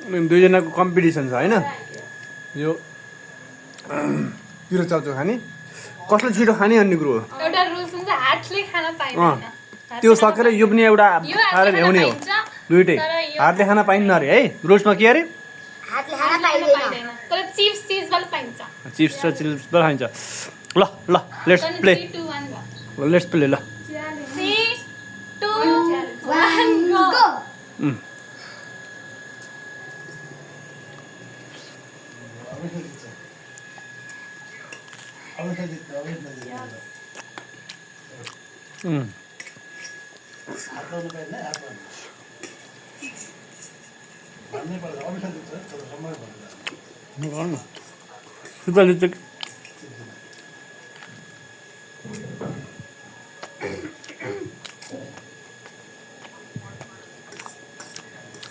दुईजनाको कम्पिटिसन छ होइन यो पिरो चाउचाउ खाने कसले छिटो खाने भन्ने कुरो हो एउटा रुल्स हुन्छ हातले खान पाइँदैन त्यो सकेर यो पनि एउटा खाएर भ्याउने हो दुइटै हातले खान पाइन्न अरे है रुल्समा के अरे हातले खान पाइदैन तर चिप्स चिजबल पाइन्छ चिप्स र चिप्स पनि खाइन्छ ल ल लेट्स प्ले 3 2 1 लेट्स प्ले ल 3 2 1 गो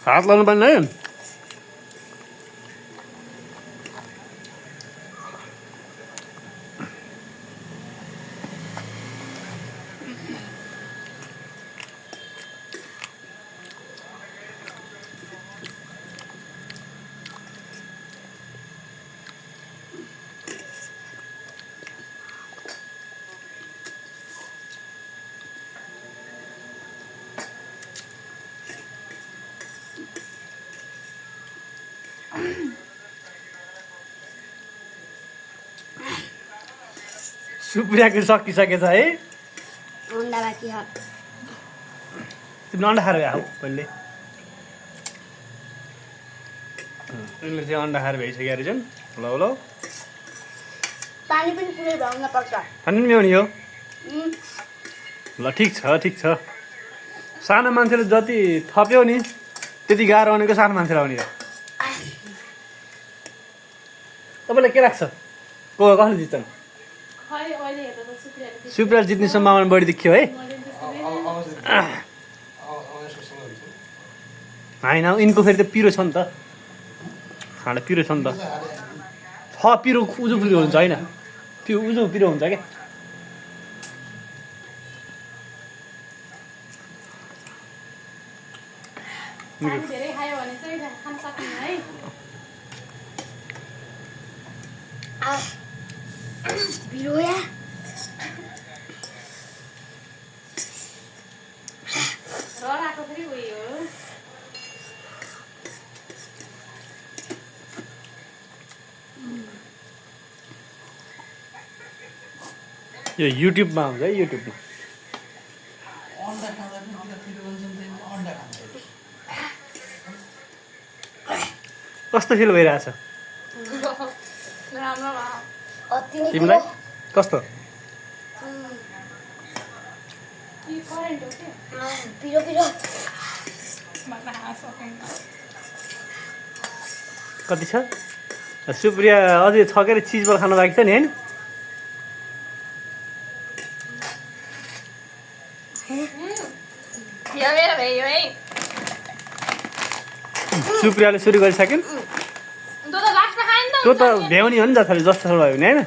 हात लाउनु पर्ने है सुप्रियाको सकिसकेछ है अन्डा बाँकी छ तिमीले अन्डा खाएर भ्याऊ पहिले तिमीले चाहिँ अन्डा खाएर भ्याइसक्यो रहेछन् ल ल पानी पनि पुरै भ्याउन पर्छ खानु पनि भ्याउने हो ल ठिक छ सानो मान्छेले जति थप्यो नि त्यति गाह्रो भनेको सानो मान्छेलाई आउने हो तपाईँलाई के लाग्छ कसले जित्छन् सुप्रिया जित्ने सम्भावना बढी देखियो है होइन यिनको फेरि त पिरो छ नि त खाँडा पिरो छ नि त पिरो उजो पिरो हुन्छ होइन त्यो उजो पिरो हुन्छ क्या धेरै खायो भने चाहिँ खान सक्दिन है बिरोया रराको फेरि उयो हो यो युट्युबमा हुन्छ है युट्युबमा कस्तो फिल भइरहेछ तिमीलाई कस्तो पिरो पिरो कति छ सुप्रिया अझै छ के अरे चिजबल खानु बाँकी छ नि होइन सुप्रियाले सुरु गरिसक्यो त्यो त भ्याउने हो नि जसरी जस्तो भयो भने होइन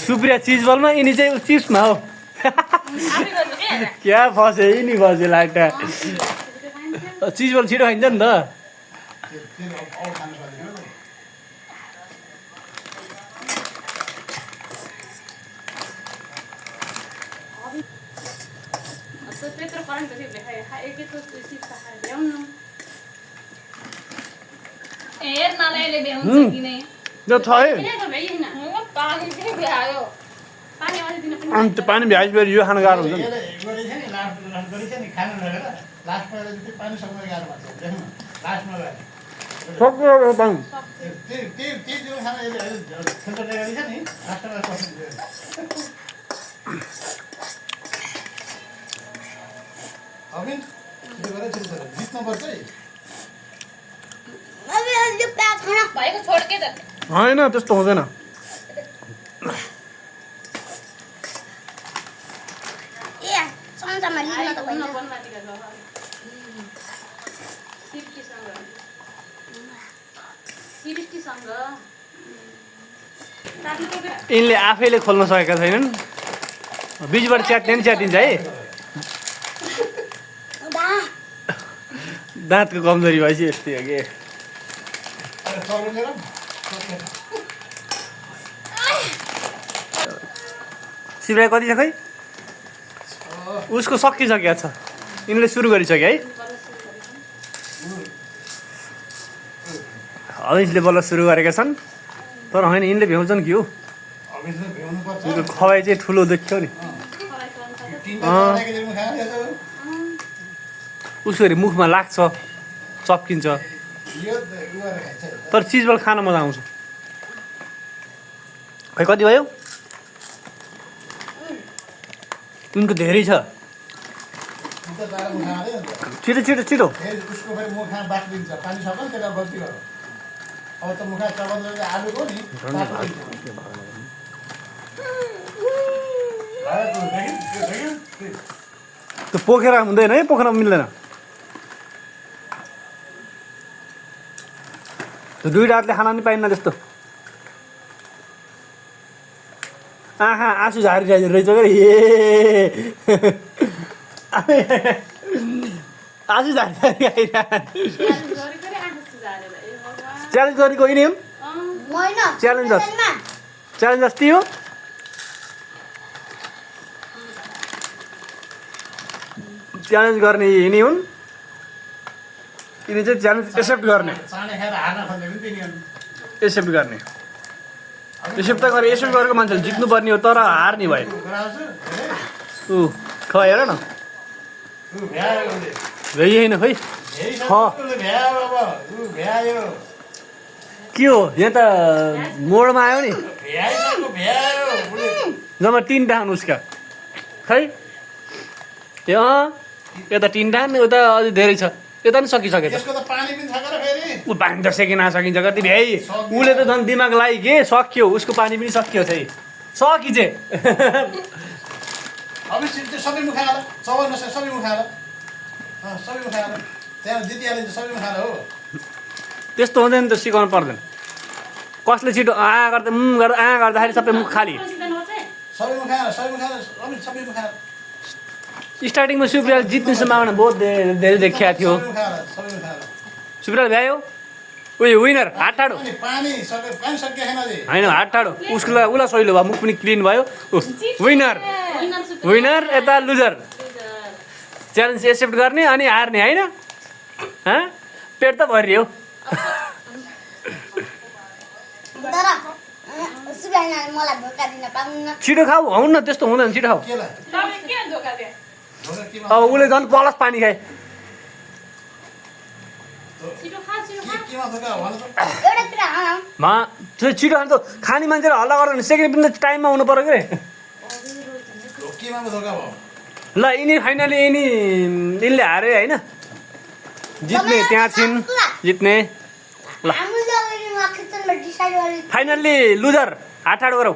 सुप्रिया चिजबलमा यिनी चाहिँ चिप्समा हो क्या फस्यो यिनी फस्यो लाग्दा चिजबल छिटो खाइन्छ नि त त्यो छ है अन्त पानी भ्याएपछि यो खान गाह्रो हुन्छ नि होइन त्यस्तो हुँदैन यिनले आफैले खोल्न सकेका छैनन् बिचबाट च्यातिन्छ है दाँतको कमजोरी भएपछि यस्तै हो कि शिवराज कति छ खै उसको सकिसकेको छ यिनीहरूले सुरु गरिसक्यो है अभिषले बल्ल सुरु गरेका छन् तर होइन यिनले भ्याउँछन् कि हो यिनको खवाई चाहिँ ठुलो देख्थ्यो नि उसको मुखमा लाग्छ चप्किन्छ तर चिजबल खान मजा आउँछ खै कति भयो उनको धेरै छ छिटो छिटो छिटो त्यो पोखेर हुँदैन है पोखरमा मिल्दैन त्यो दुईवटा हातले खाना पनि पाइन्न त्यस्तो आँखा आँसु झारिरहेको रहेछ क्या आँसु झारी च्यालेन्ज गरेको यिनी हुन् च्यालेन्जर्स च्यालेन्जर्स ती हो च्यालेन्ज गर्ने यिनी हुन् यिनी चाहिँ च्यालेन्ज एक्सेप्ट गर्ने एक्सेप्ट गर्ने एक्सेप्ट त गरे एक्सेप्ट गरेको मान्छेले जित्नुपर्ने हो तर हार्ने भयो ऊ ख हेर न भ्याइ होइन खै ख के हो यहाँ त मोडमा आयो नि जम्मा 3 हुन् उसका खै यता 3 उता अझै धेरै छ यता पनि सकिसक्यो त ऊ पानी त सेकिन नसकिन्छ कति भ्याइ उसले त झन् दिमाग लाग्यो के सकियो उसको पानी पनि सकियो चाहिँ सकि चाहिँ त्यस्तो हुँदैन त सिकाउनु पर्दैन कसले छिटो गर्दा गर्दाखेरि सबै मुख खाली स्टार्टिङमा सुप्रियाल जित्ने सम्भावना बहुत धेरै देखिएको थियो सुप्रियाल भ्यायो उयो विनर हात ठाडो होइन हात ठाडो उसलाई उसलाई सहिलो भयो मुख पनि क्लिन भयो विनर विनर यता लुजर च्यालेन्ज एक्सेप्ट गर्ने अनि हार्ने होइन पेट त भरियो छिटो खाऊ हौ न त्यस्तो हुँदैन छिटो खाऊ अब उसले झन् पलस पानी खाए छिटो खान्छ खाने मान्छेले हल्ला गर्दैन सेकेन्ड पनि टाइममा हुनु पर्यो कि ल यिनी फाइनली यिनले हारे होइन जित्ने त्यहाँ छिन् जित्ने ल फाइनल्ली लुजर हात ठाडो गरौ